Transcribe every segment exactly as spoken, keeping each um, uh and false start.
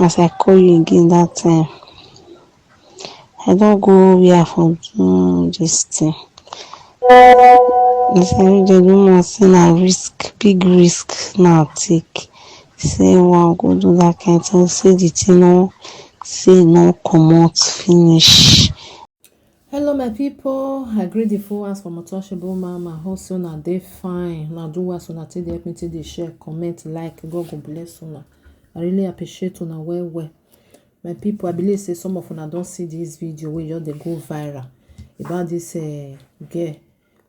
As I call you again that time, I don go where I for do this thing. As I reach there, the woman say na risk, big risk na take. Say one go do that kind thing, say the thing no, say no comot finish. Hello, my people. I greet the full house from Untouchable Mama. Hope say una dey fine. Una do well, so una take dey help me take dey share, comment, like. God go bless una. I really appreciate una well well. My people, I believe say some of una don see this video wey just dey go viral about this uh, girl,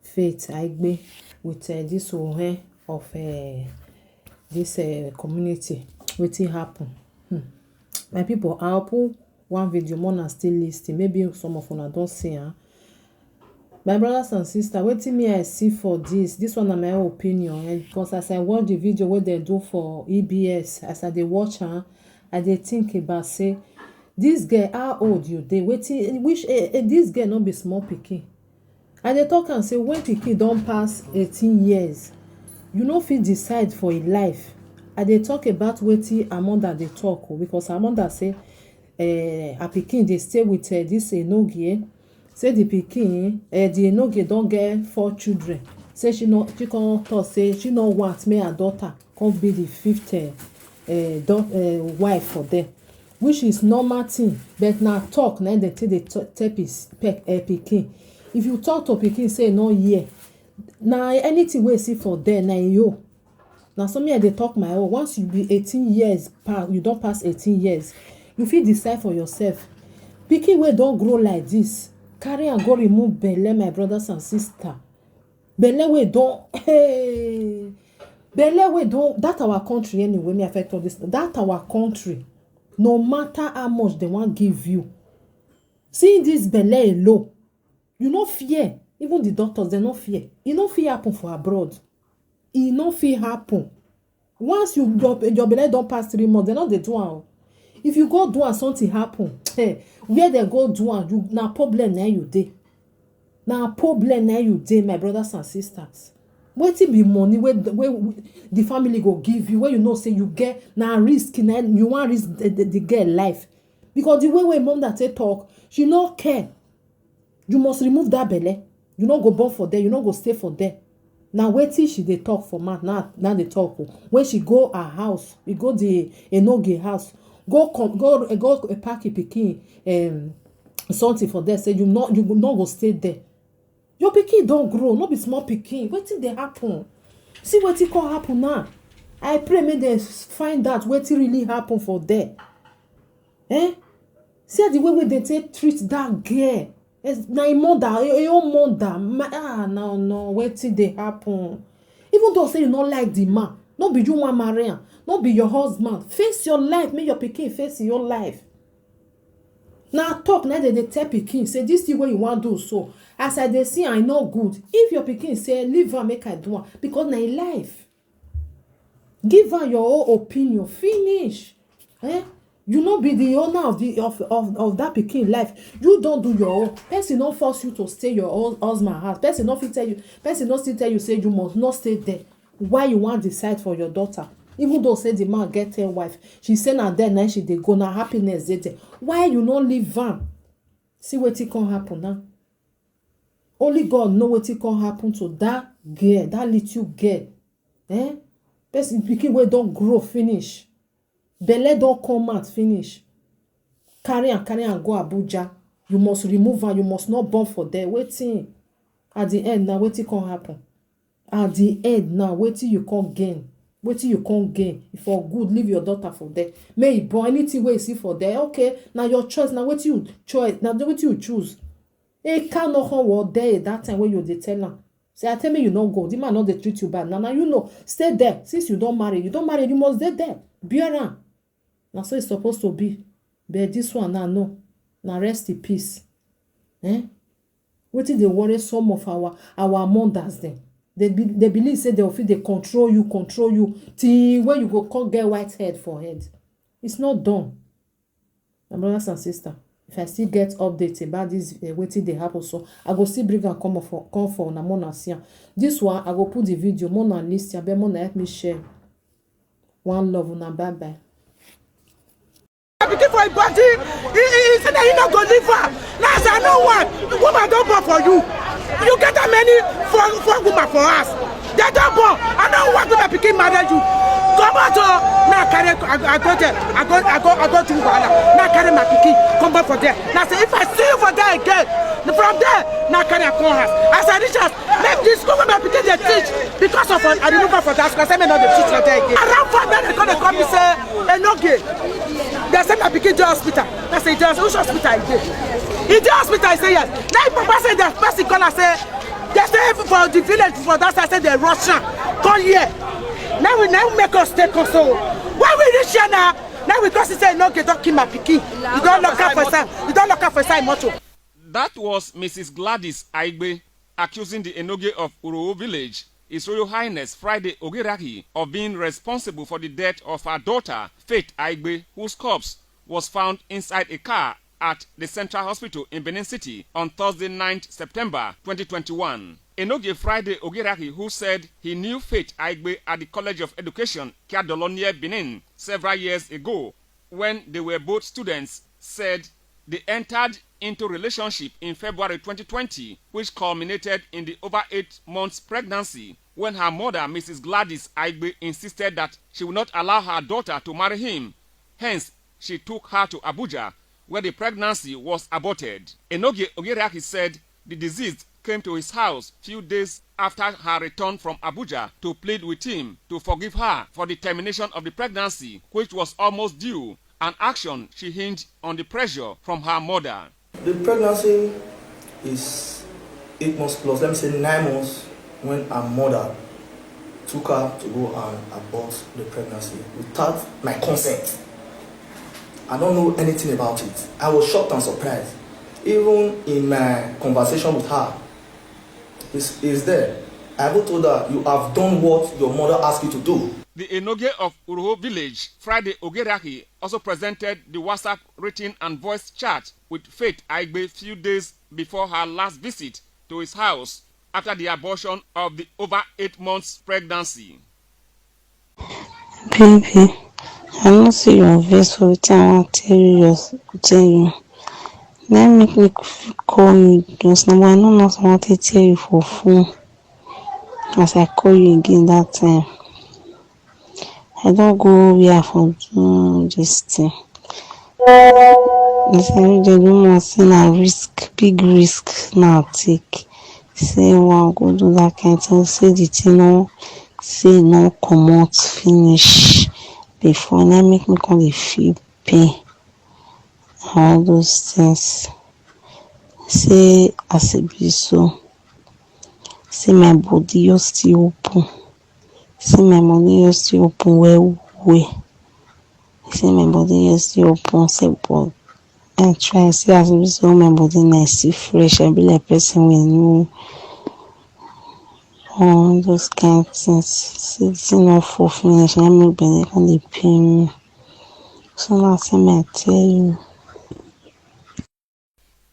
Faith Aigbe, with uh, this ohe of uh, this uh, community. Wetin happen? Hmm. My people, I put one video, more na still listing. Maybe some of una don see am. My brothers and sisters, wetin me I see for this, this one na my own opinion, eh, because as I watch the video wey dem do for E B S, as I dey watch am, I dey think about say, this girl, how old you dey? Wetin, which, eh, eh, this girl no be small pikin. I dey talk am say when pikin don pass eighteen years, you no fit decide for im life. I dey talk about wetin her mother dey talk o, because her mother say eh, her pikin dey stay with eh, this Enogie. Say the pikin, eh, the Enogie don get four children. Say she no, she come talk say she no want make her daughter come be the fifth eh, eh, dau- eh, wife for them, which is normal thing. But na talk na dem take dey t- tell pis- pe- eh, pikin. If you talk to pikin say e no hear, na anything wey e see for there na im own. Na so me I dey talk my own. Once you be eighteen years pass, you don pass eighteen years, you fit decide for yourself. Pikin wey don grow like this, carry am go remove belle, my brothers and sisters. Belle wey don, hey, belle wey don, that our country anyway, me I fit talk this, that our country, no matter how much dem wan give you, seeing this belle alone, you no fear. Even the doctors, dem no fear. E no fit happen for abroad. E no fit happen. Once you, your, your belle don pass three months, dem no dey do am o. If you go do am, something happen, eh, where dem go do am, you, na problem na you dey. Na problem na you dey, my brothers and sisters. Wetin be money wey wey the family go give you, wey you know say you get, na risk, na you wan risk the, the, the girl life? Because the way wey mother take talk, she no care. You must remove that belle. You no go born for there, you no go stay for there. Na wetin she dey talk for mouth, na na dey talk o. When she go her house, e go the Enogie house, go come, go go pack im pikin um, something for there, say you no, you no go stay there. Your pikin don grow, no be small pikin. Wetin dey happen? See wetin come happen now. I pray make dem find out wetin really happen for there. Eh? See the way wey dem take treat that girl. Eh, na im mother, im own mother. Ma- Ah, no, no, wetin dey happen? Even though say you no like the man, no be you wan marry am, no be your husband. Face your life, make your pikin face your life. Na talk na dem dey tell pikin say this thing wey you wan do so, as I dey see am, e no good. If your pikin say leave am make I do am, because na im life. Give am your own opinion, finish. Eh? You no be the owner of the of, of, of that pikin life. You don do your own. Person no force you to stay your own husband house. Person no fit tell you. Person no still tell you say you must not stay there. Why you wan decide for your daughter? Even though say the man get ten wife, she say na there na she dey go, na happiness dey there. Why you no leave am? See wetin come happen now. Only God know wetin come happen to that girl, that little girl. Eh? Person pikin wey don grow finish, belle don come out finish. Carry am, carry am go Abuja. You must remove am. You must not born for there. Wetin? At the end, na wetin come happen? At the end, now wetin you come gain? Wetin you come gain? If for good, leave your daughter for there. Make e born, anything wey you see for there, okay, na your choice. Na wetin you choice. Na wetin you choose. A car no come work there that time wey you dey tell am. Say, I tell me you no go. The man no dey treat you bad. Now, now you know. Stay there. Since you don marry, you don marry, you must dey there. Bear am. Na so e suppose to be. But this one now, no. Na rest in peace. Eh? Wetin dey worry some of our our mothers dem? They be, they believe say they fit dey control you, control you, till when you go come get white head for head. It's not done. My brothers and sisters, if I still get update about this uh, wetin dey happen so, I go still bring am come for come for una, more una see am. This one, I go put the video, more una listen, abeg more una help me share. One love, una, bye bye. Give for him body. He, he, he say that he no go leave her. Now as I know one, the woman don born for you. You get how many four, four woman for us? They don born. I don't want to my pikin marry you. Come out, oh. Now carry, I, go- I go there. I go, I go, I go to Wala. Now carry my pikin. Come back for there. Now say if I see you for there again, from there, now carry I come house. As I reach house, make this school where my pikin dey teach because of an, I remove her for that school. I say me no dey teach for there again. Around five minutes, they come, they come me say, Enoge. They say my pikin dey hospital. I say, just which hospital is there? He dey hospital. I say yes. Now him papa say that person call and say they say for the village for that side say they rush am. Come here. Now we now make us take us so. When we reach here now, now we come see say Enoge don kill my pikin. You don lock up for side. You don lock up for side motor. That was Missus Gladys Aigbe accusing the Enoge of Urowo village, His Royal Highness Friday Ogeraki, of being responsible for the death of her daughter, Faith Aigbe, whose corpse was found inside a car at the Central Hospital in Benin City on Thursday, ninth September twenty twenty-one. Enoge Friday Ogeraki, who said he knew Faith Aigbe at the College of Education, Kiadolo near Benin, several years ago, when they were both students, said they entered into relationship in February twenty twenty, which culminated in the over eight months pregnancy when her mother, Missus Gladys Aigbe, insisted that she would not allow her daughter to marry him. Hence, she took her to Abuja, where the pregnancy was aborted. Enoge Ogeraki said the deceased came to his house few days after her return from Abuja to plead with him to forgive her for the termination of the pregnancy, which was almost due, an action she hinged on the pressure from her mother. The pregnancy is eight months plus, let me say nine months, when her mother took her to go and abort the pregnancy without my consent. I don't know anything about it. I was shocked and surprised. Even in my conversation with her, is is there. I even told her, you have done what your mother asked you to do. The Enoge of Uroho village, Friday Ogeraki, also presented the WhatsApp written and voice chat with Faith Aigbe few days before her last visit to his house after the abortion of the over eight months pregnancy. Baby, I no see your vex for wetin I wan tell you, just tell you. Na im make me call you, because number one, I no know as I wan take tell you for phone. As I call you again that time, I don go where I for do this thing. As I reach there, the woman say na risk, big risk na I take. Say I wan go do that kind thing, say the thing no, say e no comot finish before, na im make me come dey feel pain and all those things. Say as e be so, say my body just still open, say my body just still open well well. Say my body just still open, say but I try, see as e be so, my body na e still fresh, I be like person wey no, all those kind things. Say the thing no full finish, na im make belle come dey pain me. So na say make I tell you.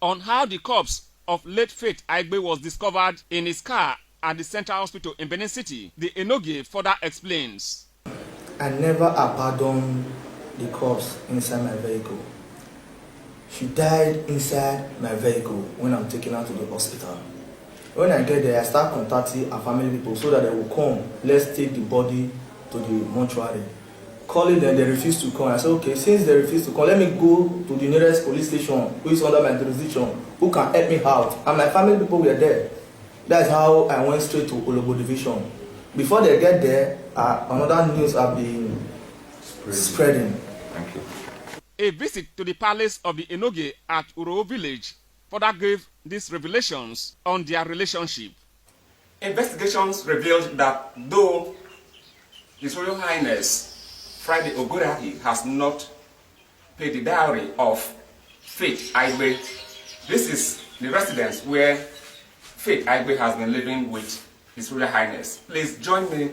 On how the corpse of late Faith Aigbe was discovered in his car at the Central Hospital in Benin City, the Enoge further explains. I never abandoned the corpse inside my vehicle. She died inside my vehicle when I'm taking her to the hospital. When I get there, I start contacting her family people so that they will come. Let's take the body to the mortuary. Calling them, they refuse to come. I said, okay, since they refuse to come, let me go to the nearest police station, who is under my jurisdiction, who can help me out. And my family people were there. That's how I went straight to Ologbo Division. Before they get there, uh, another news have been spreading. Thank you. A visit to the palace of the Enoge at Uroho village further gave these revelations on their relationship. Investigations revealed that though His Royal Highness Friday Ogoraki has not paid the dowry of Faith Aigbe, this is the residence where Faith Aigbe has been living with His Royal Highness. Please join me.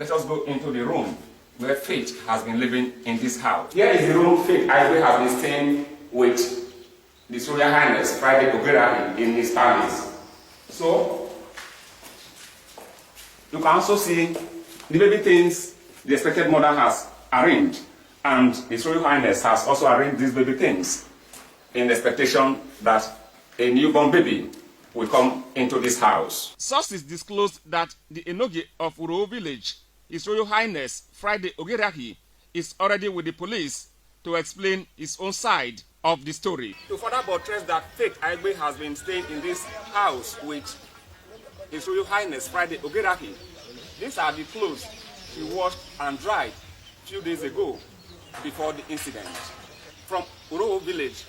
Let us go into the room where Faith has been living in this house. Here is the room Faith Aigbe has been staying with His Royal Highness Friday Ogoraki in his palace. So, you can also see the baby things the expected mother has arranged. And His Royal Highness has also arranged these baby things in expectation that a newborn baby will come into this house. Sources disclosed that the Enogie of Uro village, His Royal Highness Friday Ogerahi, is already with the police to explain his own side of the story. To further buttress that, Faith Aigbe has been staying in this house with His Royal Highness Friday Ogerahi. These are the clothes she washed and dried few days ago before the incident. From Uro village,